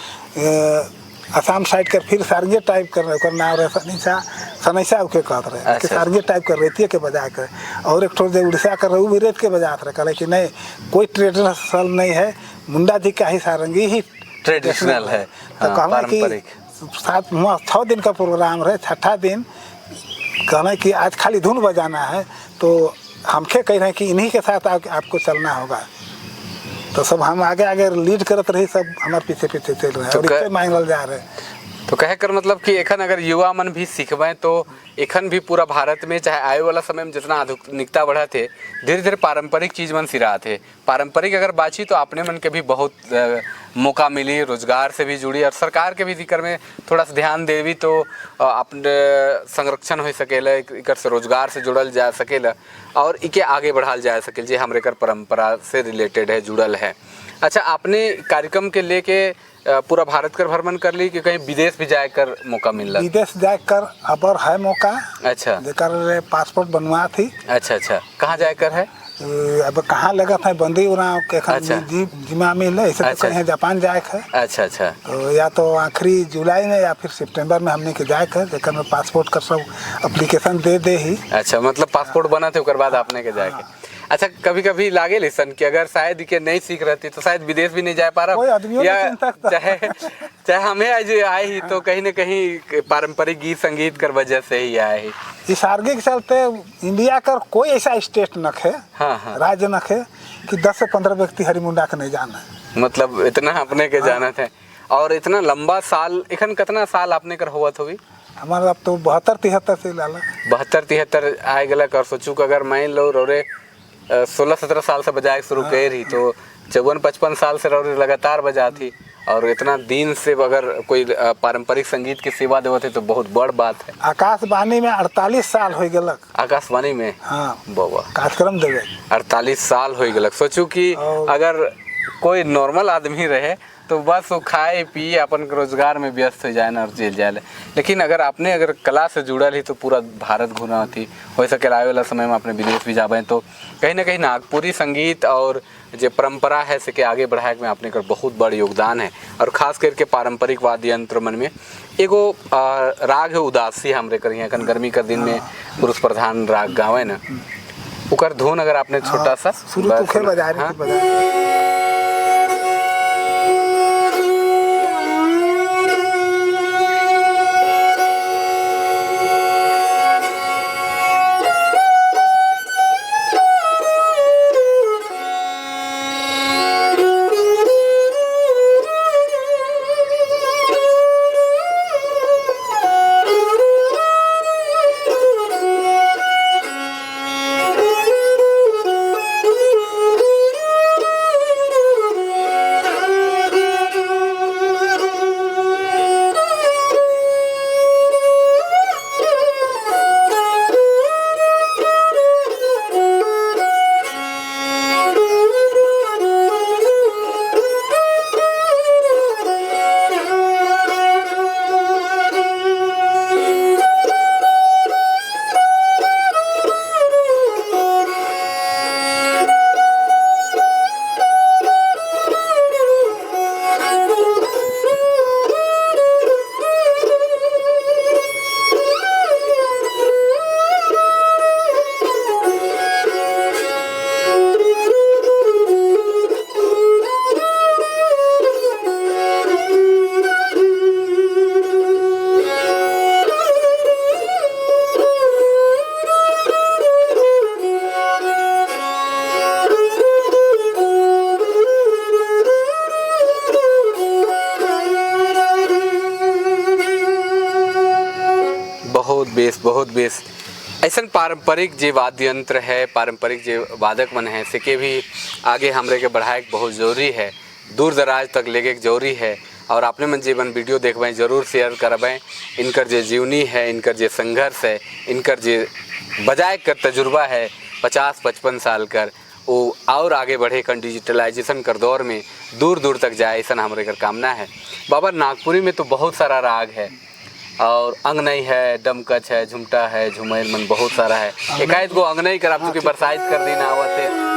असम साइड कर फिर सारंगी टाइप कर रहे, ओकर नाम रहे सनैसा, सनैसा ओके कहत रहे। अच्छा। कि सारंगी टाइप कर रेतिए के बजा कर। और एक ठो जो उड़ीसा कर रहे वो भी रेत के बजात रहे। कहले कि नहीं, कोई ट्रेडिशनल नहीं है, मुंडा जी का ही सारंगी ही ट्रेडिशनल है। तो हाँ, कहना कि पारंपरिक। 7 हुआ 6 दिन का प्रोग्राम रहे, 6ठा दिन कहना कि आज खाली धुन बजाना है। तो हमके कह रहे हैं कि इन्हीं के साथ आपको चलना होगा। तो सब हम आगे आगे लीड करत रही, सब हमारे पीछे पीछे चल रहे हैं तो और इतने मांगल जा रहे हैं। तो कहे कर मतलब कि एखन अगर युवा मन भी सीखबे तो एखन भी पूरा भारत में चाहे आए वाला समय में जितना आधुनिकता बढ़ा थे, धीरे धीरे पारंपरिक चीज़ मन सिरा थे। पारंपरिक अगर बाची तो अपने मन के भी बहुत मौका मिली, रोजगार से भी जुड़ी और सरकार के भी जिक्र में थोड़ा सा ध्यान देवी तो अपने संरक्षण हो सकेला, एकर से रोजगार से जुड़ल जा सकेला और इके आगे बढ़ाल जा सकेला जे हमरे कर परंपरा से रिलेटेड है, जुड़ल है। अच्छा, आपने कार्यक्रम के लेके पूरा भारत कर भ्रमण कर ली कि कहीं विदेश भी जाए कर मौका मिल? विदेश जाए कर अबर है मौका। अच्छा। जेकर पासपोर्ट बनवा थी। अच्छा, अच्छा, कहाँ जाए कर है? अब कहाँ लगत है बंदी उराव के एखन अच्छा। जिमा मिले, ऐसे तो अच्छा। कहीं जापान जाए के है। अच्छा, अच्छा। तो या तो आखिरी जुलाई में या फिर सितंबर में हमने के जाए के है, जेकर में पासपोर्ट का सब एप्लीकेशन दे दे ही। अच्छा, मतलब पासपोर्ट बना थे ओकर बाद आपने के जाए के। अच्छा, कभी-कभी लागे लिसन कि अगर शायद के नहीं सीख रहती तो शायद विदेश भी नहीं जा पा रहा, कोई आदमियों या नहीं चिंता करता। चाहे हमें आज आए ही तो कहीं ना कहीं पारंपरिक गीत संगीत कर वजह से ही आए ही। इस सारंगी के चलते इंडिया का कोई ऐसा स्टेट न है, हाँ, हाँ। राज्य न है कि 10 से 15 व्यक्ति हरिमुंडा के नहीं जाना है। मतलब इतना अपने के हाँ। जाना थे और इतना लंबा साल, एखन कितना साल आपने कर हुआ थोड़ी? हमारा अब तो 72-73 से लाला। 72-73 आए गलक। और सोचू कि अगर मैं लो रोरे 16-17 साल से बजाए शुरू कर रही तो 54-55 साल से रोरे लगातार बजा थी और इतना दिन से अगर कोई पारंपरिक संगीत के सेवा देवत है तो बहुत बड़ बात है। आकाशवाणी में 48 साल हो गलक। आकाशवाणी में? हाँ, बाबा, कार्यक्रम देवे 48 साल हो गलक। सोचू कि अगर कोई नॉर्मल आदमी रहे तो बस वो खाए पिए अपन रोजगार में व्यस्त हो जाए ना और जेल जाए, लेकिन अगर आपने अगर कला से जुड़ल ही तो पूरा भारत घूमना होती। हो सके आए वाला समय में अपने विदेश भी जाबे, तो कहीं ना कहीं नागपुरी संगीत और जो परंपरा है से आगे बढ़ाए में आपने कर बहुत बड़ योगदान है। और खास करके पारंपरिक वाद्य यंत्र मन में एगो राग है उदासी, हमरे कर यहाँ गर्मी के दिन में पुरुष प्रधान राग गावे ना, उकर धुन अगर आपने छोटा सा शुरू तो बजा रहे। बेस, बहुत बेस। ऐसा पारंपरिक जे वाद्य यंत्र है, पारंपरिक जे वादक मन है, से भी आगे हमरे के बढ़ाए बहुत ज़रूरी है, दूर दराज तक लेके जरूरी है। और आपने मन जीवन वीडियो देखবেं जरूर शेयर करবেं। इनकर जे जीवनी है, इनकर जे संघर्ष है, इनकर जे बजाय कर तजुर्बा है 50-55 साल कर, वो और आगे बढ़े कर डिजिटलाइजेशन कर दौर में दूर दूर तक जाए, ऐसा हमारे कर कामना है। बाबा नागपुरी में तो बहुत सारा राग है और अंगनई है, डमकच है, झुमटा है, झुमेर मन बहुत सारा है। एकाएक गो अंगनई कर आप चूँकि बरसाइत कर दिन आवत है।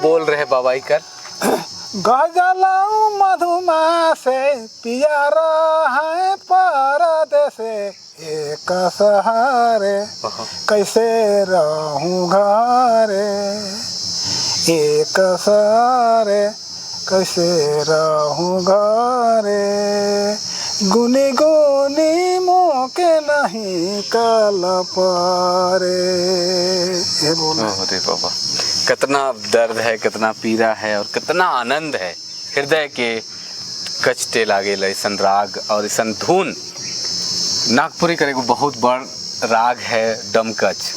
बोल रहे बाबा कर गजलाऊ मधुमा से पिया है परदेसे एक सहारे कैसे रहूं घरे, एक सहारे कैसे रहूं घरे, गुनी गुनी मोके नहीं कल परे, ये बोल। अरे बाबा, कितना दर्द है, कितना पीड़ा है और कितना आनंद है। हृदय के कचटे लागे ऐसन राग और ऐसन धुन। नागपुरी करे को बहुत बड़ राग है डमकच।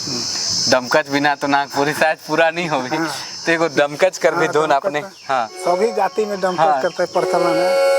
डमकच बिना तो नागपुरी शायद पूरा नहीं होगी। तो एगो डमकच कर भी हाँ, धुन डमकच आपने। हाँ, सभी जाति में डमकच हाँ। करते प्रचलन है।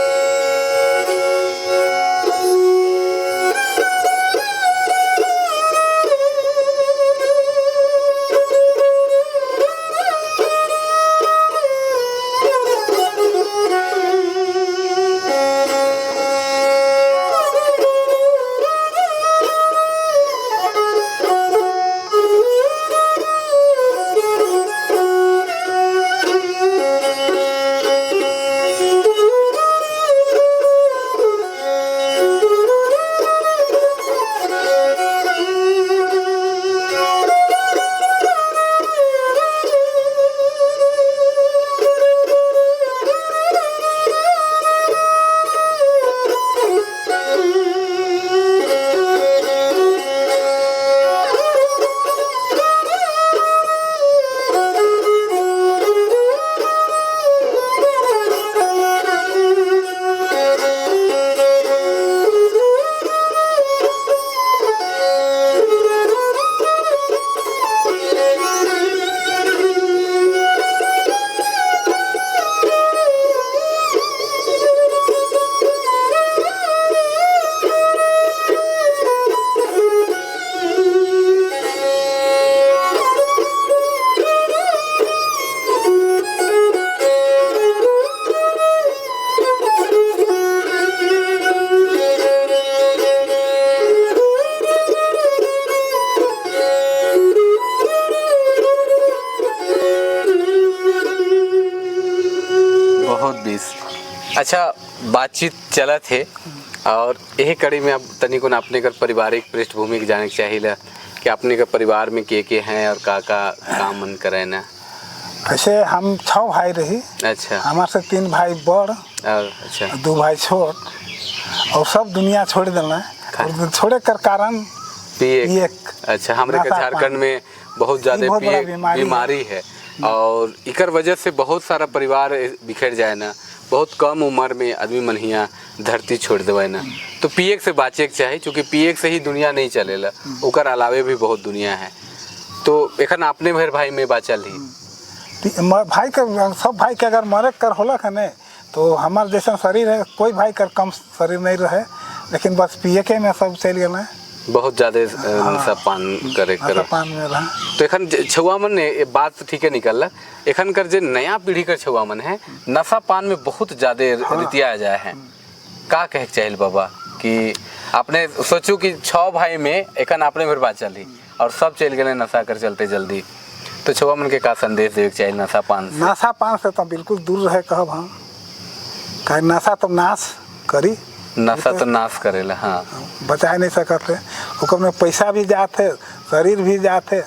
बहुत बीस। अच्छा, बातचीत चलत है और यही कड़ी में अब तनिकुन अपने कर पारिवारिक पृष्ठभूमि के जाने के चाहिए कि अपने के परिवार में के के हैं और का का काम मन करे ना। ऐसे हम 6 भाई रही। अच्छा। हमारे से 3 भाई बड़ और अच्छा, 2 भाई छोट, और सब दुनिया छोड़ देना। और छोड़े कर कारण पिए। अच्छा, हमरे के नशा झारखंड में बहुत ज़्यादा बहुत बड़ा पिए बीमारी है। बीमारी है और इकर वजह से बहुत सारा परिवार बिखर जाए ना। बहुत कम उम्र में आदमी मनहिया धरती छोड़ देवे ना। तो पिए से बाचे के चाही, चूँकि पिए से ही दुनिया नहीं चलेला, ओकर अलावे भी बहुत दुनिया है। तो एखन अपने भर भाई में बाचल ही भाई के सब भाई के अगर मरे कर होला खने तो हमार जैसा शरीर है कोई भाई कर कम शरीर नहीं रहे, लेकिन बस पिए के में सब चल गए। बहुत ज़्यादा नशा पान करे नशा कर पान में रहा। तो एखन छुआ मन ने ये बात तो ठीक है निकल, एखन कर जे नया पीढ़ी कर छुआ मन है नशा पान में बहुत ज़्यादा रितिया जाए हैं। का कहे चाहिए बाबा कि आपने सोचू कि 6 भाई में एखन अपने भर बात चली और सब चल गए नशा कर चलते जल्दी, तो छुआ मन के का संदेश देवे के चाहिए नशा पान से? नशा पान से तो बिल्कुल दूर रहे कहब हम, काहे नशा तो नाश करी, नशा तो नाश करेला। हाँ, बचा नहीं सकते, ओकर में पैसा भी जाते, शरीर भी जाते,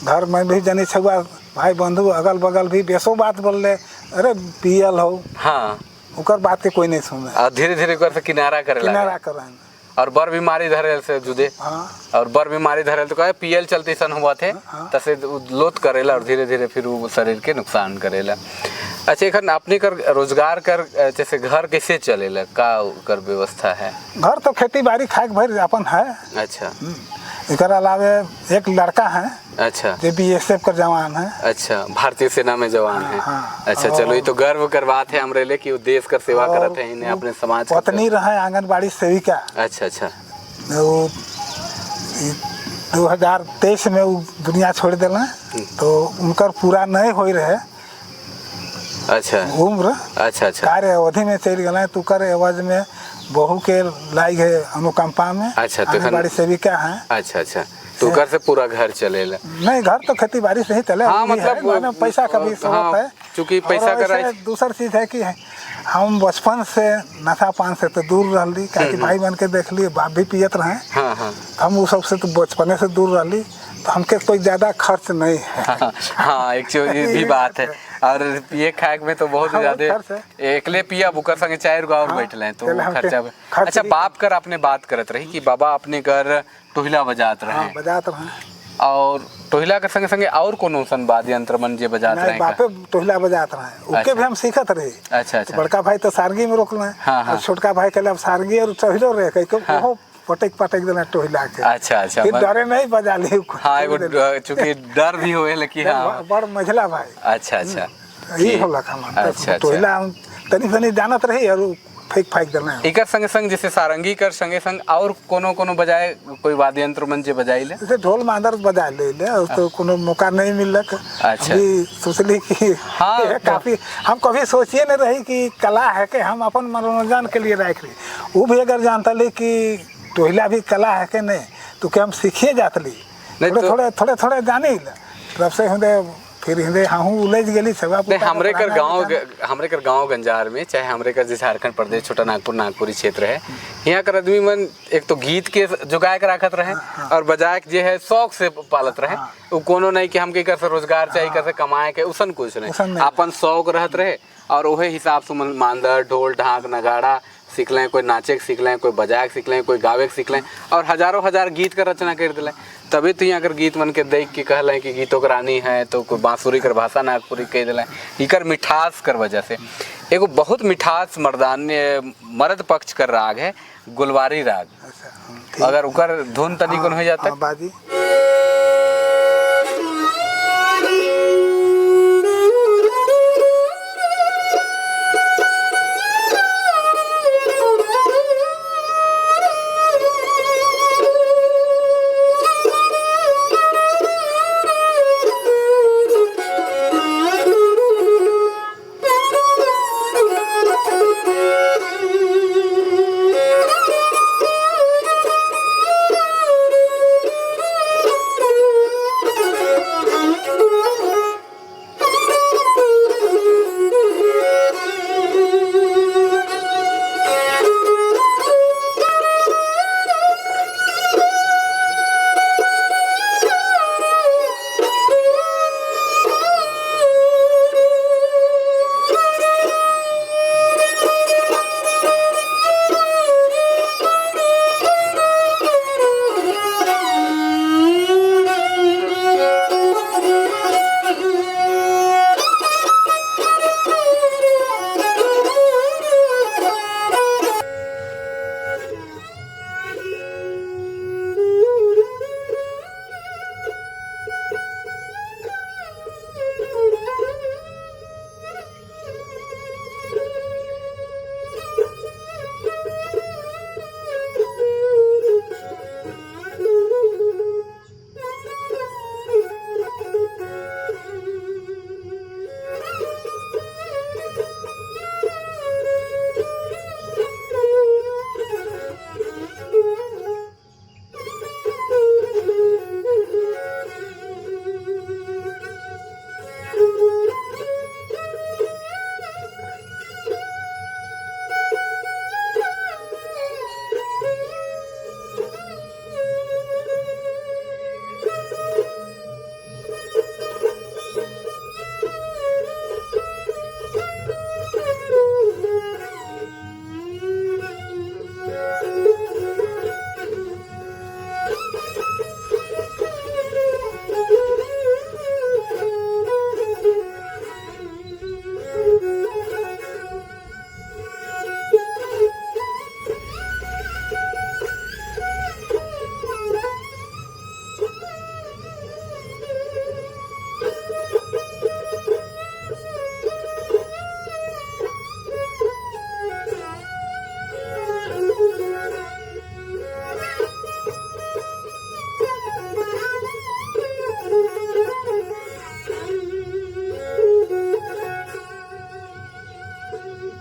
घर में भी जनी छुआ भाई बंधु अगल बगल भी बेसो बात बोल ले, अरे पियल हो। हाँ, ओकर बात के कोई नहीं सुने और धीरे धीरे ओकर से किनारा करे किनारा करे और बर बीमारी धरेल से जुदे। हाँ, और बर बीमारी धरेल तो कहे पियल चलते सन हुआ थे। हाँ। तसे लोथ करेला और धीरे धीरे फिर वो शरीर के नुकसान करेला। अच्छा, एखन अपने कर रोजगार कर जैसे घर कैसे चलेला, का कर व्यवस्था है? घर तो खेती बाड़ी खाए के भर अपन है। अच्छा। एकर अलावे एक लड़का है। अच्छा। जो BSF का जवान है। अच्छा, भारतीय सेना में जवान है। हाँ। अच्छा, चलो ये तो गर्व कर बात है हमरे लिए कि वो देश कर सेवा करत है, इन्हें अपने समाज कर पत्नी रहे आंगनबाड़ी सेविका। अच्छा अच्छा। वो 2023 में वो दुनिया छोड़ दिल, तो उनकर पूरा नहीं हो रहे। अच्छा। उम्र। अच्छा अच्छा। कार्य अवधि में चल गए, तो कर एवज में बहू के लाई है अनुकंपा में। अच्छा, तो आंगनबाड़ी सेविका है। अच्छा अच्छा, तो घर से पूरा घर चलेला? नहीं, घर तो खेती बाड़ी से ही चले। हाँ, मतलब माने पैसा का भी स्रोत हाँ, है। चूंकि पैसा का और दूसर चीज है कि हम बचपन से नशा पान से तो दूर रहली, काहे भाई बन के देख लिए बाप भी पियत रहे। हाँ हाँ। हम वो सबसे तो बचपने से दूर रहली, तो हमके कोई ज्यादा खर्च नहीं है। हाँ, एक चीज ये भी बात है। और पिए खाए में तो बहुत हाँ, बहुत ज्यादा खर्च है। एकले पिया बुकर संगे चार गो और हाँ, बैठले हैं, तो चल हमके खर्चा खर्च अच्छा भी बाप कर आपने बात करत रही कि बाबा अपने घर टोहिला बजात रहे हाँ बजात रहे। और टोहिला के संगे संगे और कोनो सन वाद्य यंत्र मन जे बजात नहीं रहे का? बापे टोहिला बजात रहे, ओके अच्छा। भी हम सीखत रहे। अच्छा तो अच्छा। बड़का भाई तो सारंगी में रोकल है हाँ, हाँ। और छोटका भाई कहले अब सारंगी और टोहिलो रहे कह के ओहो पटक पटक देना टोहिला के। अच्छा अच्छा फिर डरे नहीं बजा ली। हाँ एगो चूंकि डर भी होए लेकिन हाँ बड़ मझला भाई। अच्छा अच्छा। यही होलक हमार। अच्छा, अच्छा। टोहिला हम तनी तनी जानत रही और उ फेंक फाइक देना। एकर संगे संग जैसे सारंगी कर संगे संग और कोनो कोनो बजाए कोई वाद्य यंत्र मन जे बजाई ले? जैसे ढोल मांदर बजा ले ले और तो कोनो मौका नहीं मिलक। अच्छा। अभी सोचली कि हाँ, ये काफी हम कभी सोचिए नहीं रही कि कला है कि हम अपन मनोरंजन के लिए राख रही। वो भी अगर जानता ली कि टोहिला भी कला है कि नहीं तो क्या हम सीखिए जात ली। नहीं थोड़े तो- थोड़े थोड़े थोड़े जानी तब से हिंदे फिर हिंदे हाँ उलझ गेली सब। नहीं हमरे कर गांव, हमरे कर गांव गंजार में चाहे हमरे कर जैसे झारखंड प्रदेश छोटा नागपुर नागपुरी क्षेत्र है, यहाँ कर आदमी मन एक तो गीत के जोगाए के रखत रहे और बजाए के जे है शौक से पालत रहे। वो कोनो नहीं कि हमके एकर से रोजगार चाहिए, एकर से कमाए के, उसन कुछ नहीं, उसन नहीं। अपन शौक रहत रहे और वही हिसाब से मन मांदर ढोल ढाक नगाड़ा सीख लें, कोई नाचे के सीख लें, कोई बजाए के सीख लें, कोई गावे के सीख लें और हजारों हजार गीत का रचना कर दिले। तभी तो यहाँ कर गीत मन के देख के कहलें कि गीतों के रानी है, तो कोई बांसुरी कर भाषा नागपुरी कह दिलें। इकर मिठास कर वजह से एगो बहुत मिठास मर्दान्य मर्द पक्ष कर राग है गुलवारी राग। अच्छा, ठीक। अगर उकर धुन तनी कोन हो जाता। हाँ, बाजी।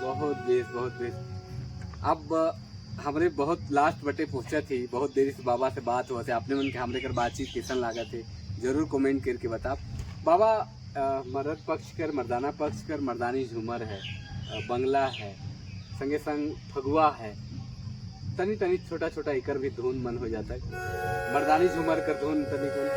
बहुत बेस, बहुत बेस। अब हमरे बहुत लास्ट बटे पहुंचा थी, बहुत देरी से बाबा से बात हुआ थे। आपने मन के हमरे कर बातचीत कैसन लगा थे जरूर कमेंट करके बता। बाबा मर्द पक्ष कर मर्दाना पक्ष कर मर्दानी झूमर है, बंगला है, संगे संग फगुआ है, तनी तनी छोटा छोटा एकर भी धुन मन हो जाता है। मर्दानी झूमर कर धुन तनी कोन।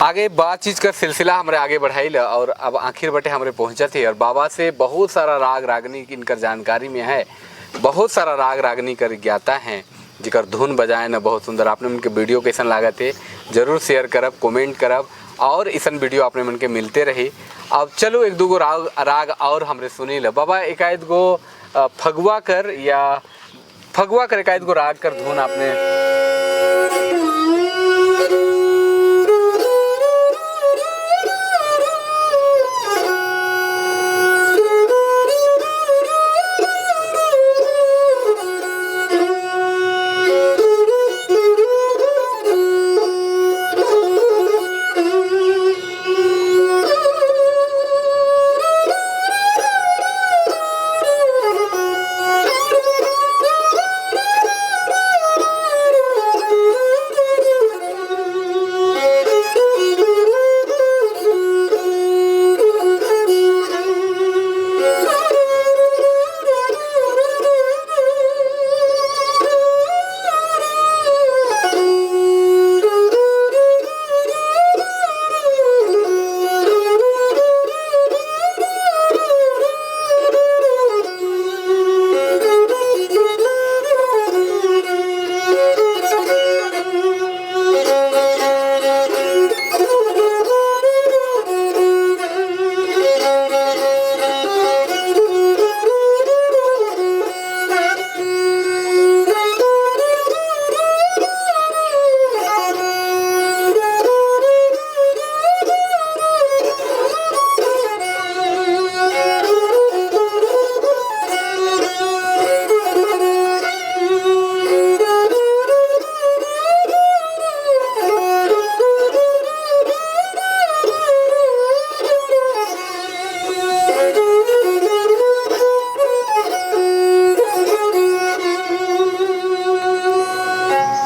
आगे बातचीत का सिलसिला हमरे आगे बढ़ाइल और अब आखिर बटे हमरे पहुंचत है और बाबा से बहुत सारा राग रागनी की इनकर जानकारी में है, बहुत सारा राग रागनी कर ज्ञाता हैं जिकर धुन बजाए न बहुत सुंदर। आपने उनके वीडियो कैसन लागत है जरूर शेयर करब, कमेंट करब और ऐसन वीडियो आपने मन के मिलते रही। अब चलो एक दूगो राग राग और हमरे सुनी ल बाबा, एकाएक गो फगुआ कर या फगुआ कर एकाएक गो राग कर धुन आपने।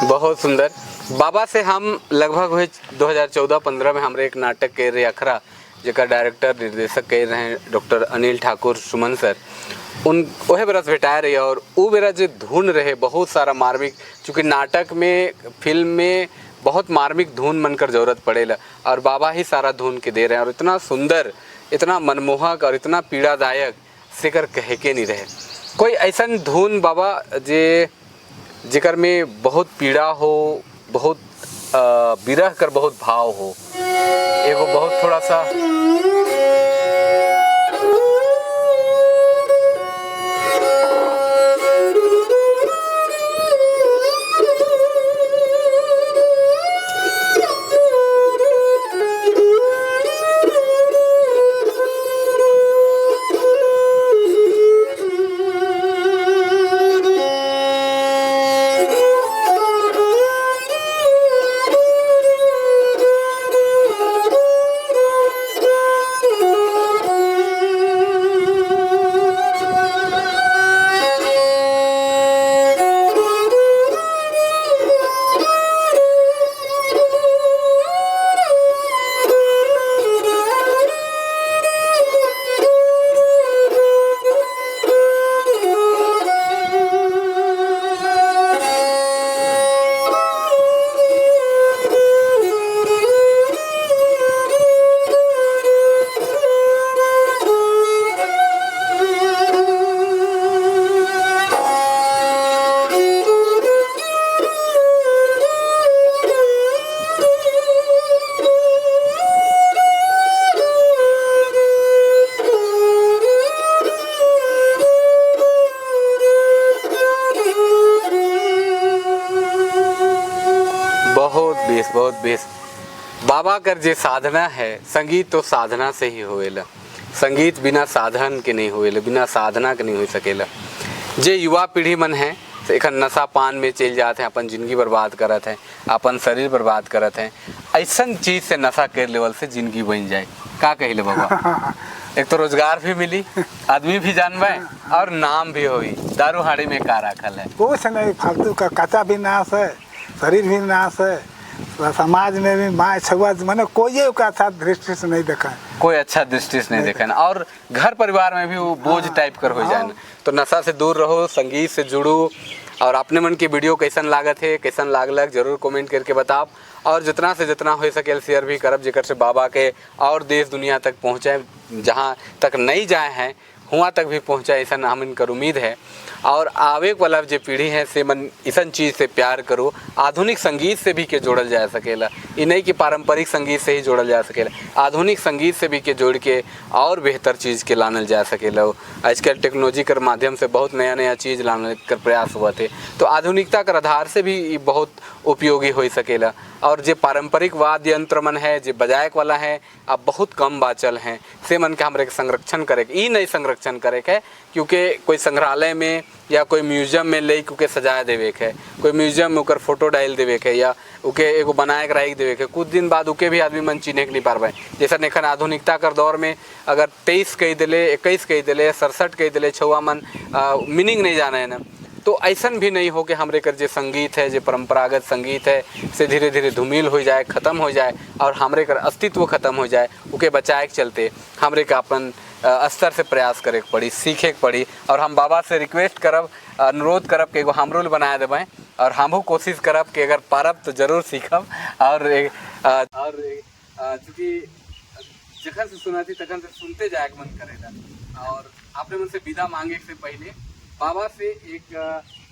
बहुत सुंदर। बाबा से हम लगभग हुए 2014-15 में हमरे एक नाटक के रे अखरा, जेकर डायरेक्टर निर्देशक कह रहे हैं डॉक्टर अनिल ठाकुर सुमन सर, उन ओहे बरस भेटाए रही और उ बेरा जो धुन रहे बहुत सारा मार्मिक, चूँकि नाटक में फिल्म में बहुत मार्मिक धुन मन कर जरूरत पड़ेला और बाबा ही सारा धुन के दे रहे हैं और इतना सुंदर, इतना मनमोहक और इतना पीड़ादायक से कर कहे के नहीं रहे। कोई ऐसा धुन बाबा जे जेकर में बहुत पीड़ा हो, बहुत विरह कर बहुत भाव हो, एगो बहुत थोड़ा सा बहुत बेस, बहुत बेस। बाबा कर जे साधना है, संगीत तो साधना से ही होएला, संगीत बिना साधन के नहीं होएला, बिना साधना के नहीं हो सकेला। जे युवा पीढ़ी मन है तो एखन नशा पान में चल जाते हैं, अपन जिंदगी बर्बाद करत हैं, अपन शरीर बर्बाद करत हैं, ऐसा चीज़ से नशा के लेवल से जिंदगी बन जाए। का कहिले बाबा? एक तो रोजगार भी मिली, आदमी भी जानबे और नाम भी होई। दारू हाड़ी में का रखल है? कुछ नहीं, फालतू का कच्चा भी नाश है, शरीर भी नाश है, समाज में भी माँ छुआ माने कोई का अच्छा दृष्टि से नहीं देखा है, कोई अच्छा दृष्टि से नहीं देखा है और घर परिवार में भी वो बोझ टाइप कर हो जाए। तो नशा से दूर रहो, संगीत से जुड़ो। और अपने मन की वीडियो कैसन लागत है, कैसन लागलक जरूर कमेंट करके बताओ। और जितना से जितना हो सके शेयर भी करब, जेकर से बाबा के और देश दुनिया तक पहुँचे, जहाँ तक नहीं जाए हैं हुआ तक भी पहुँचे, ऐसा हम इनकर उम्मीद है। और आवे वाला जो पीढ़ी है से मन ऐसन चीज़ से प्यार करो, आधुनिक संगीत से भी के जोड़ल जा सकेला। ई नहीं कि पारंपरिक संगीत से ही जोड़ल जा सकेला, आधुनिक संगीत से भी के जोड़ के और बेहतर चीज़ के लानल जा सकेला। आजकल टेक्नोलॉजी कर माध्यम से बहुत नया नया चीज़ लाने कर प्रयास हुआ थे, तो आधुनिकता कर आधार से भी ई बहुत उपयोगी हो सकेला। और जे पारंपरिक वाद्य यंत्र मन है, जे बजाए वाला है, अब बहुत कम बाचल हैं, से मन के हमरे के संरक्षण करे के, ई नहीं संरक्षण करे के क्योंकि कोई संग्रहालय में या कोई म्यूजियम में ले के सजा देवे के है, कोई म्यूजियम में ओकर फोटो डाल देवे के या ओके एगो बनाए के राख देवे के, कुछ दिन बाद ओके भी आदमी मन चिन्हे के नहीं पारबे। जैसा एखन आधुनिकता कर दौर में अगर 23 कही दिले, 21 कही दिले, 67 कही दिले, छुआ मन मीनिंग नहीं जाने है ना। तो ऐसन भी नहीं हो कि हमरे कर जे संगीत है, जे परंपरागत संगीत है, से धीरे धीरे धूमिल हो जाए, ख़त्म हो जाए और हमरे कर अस्तित्व ख़त्म हो जाए। ओके बचाए के चलते हमरे का अपन स्तर से प्रयास करे के पड़ी, सीखे के पड़ी। और हम बाबा से रिक्वेस्ट करब, अनुरोध करब कि एगो हमरो ले बना देबै और हमहूँ कोशिश करब कि अगर पारब तो जरूर सीखब। और चूँकि जखन से सुना थी तखन से सुनते जाए के मन करेला। और अपने मन से विदा मांगे से पहले बाबा से एक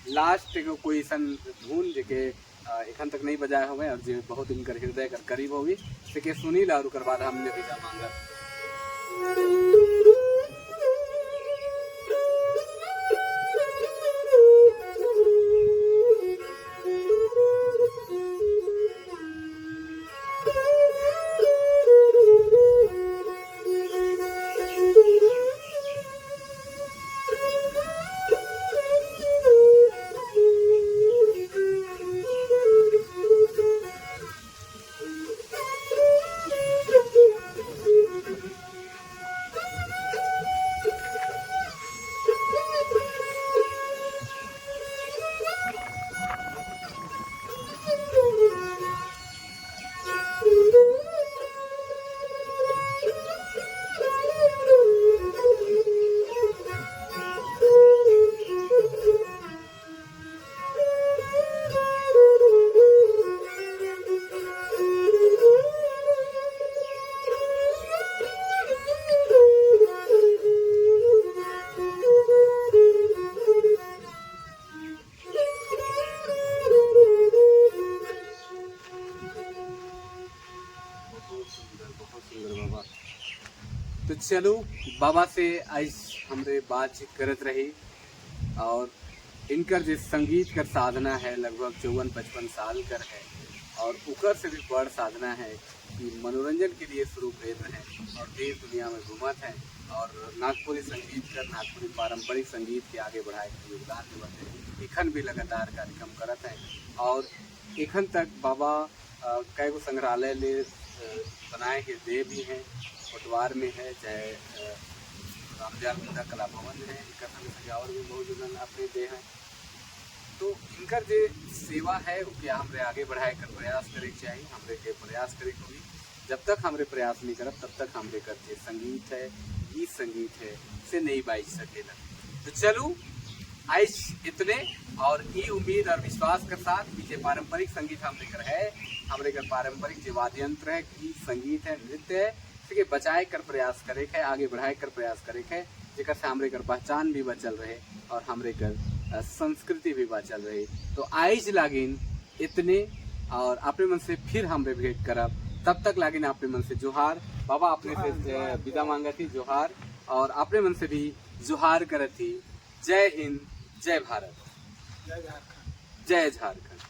लास्ट एगो कोई ऐसन धुन जेके एखन तक नहीं बजाए होवे और जे बहुत इनकर हृदय कर करीब होगी, से के सुनी ला और ओकर बाद हमने विदा मांगा। बहुत सुंदर, बहुत सुंदर बाबा। तो चलो बाबा से आज हमरे बातचीत करत रही और इनकर जो संगीत कर साधना है लगभग 54-55 साल कर है और उकर से भी बड़ साधना है कि मनोरंजन के लिए शुरू कर रहे हैं और देश दुनिया में घूमत हैं और नागपुरी संगीत कर, नागपुरी पारंपरिक संगीत के आगे बढ़ाए के योगदान देवत हैं। एखन भी लगातार कार्यक्रम करत हैं और एखन तक बाबा कई गो संग्रहालय ले बनाए के दे भी हैं, कोटवार में है, चाहे रामदयाल मुंडा कला भवन है, इनकर संगे संगे और भी बहुत जगह अपने दे हैं। तो इनकर जे सेवा है ओके हमरे आगे बढ़ाए कर प्रयास करे के चाही, हमरे के प्रयास करे के होई। जब तक हमरे प्रयास नहीं करब तब तक हमरे कर जे संगीत है, गीत संगीत है, से नहीं बाज सकेला। तो चलू आज इतने और ये उम्मीद और विश्वास के साथ कि जे पारंपरिक संगीत हमरे कर है, हमरे कर पारंपरिक जो वाद्य यंत्र है, गीत संगीत है, नृत्य है, के बचाए कर प्रयास करे के, आगे बढ़ाए कर प्रयास करे के, जेकर से हमरे कर पहचान भी बचल रहे और हमरे कर संस्कृति भी बचल रहे। तो आइज लागिन इतने और अपने मन से फिर हमरे भेंट करब, तब तक लागिन अपने मन से जोहार। बाबा अपने से विदा मांगा थी जोहार और अपने मन से भी जोहार करत थी। जय हिंद, जय भारत, जय झारखंड, जय झारखंड।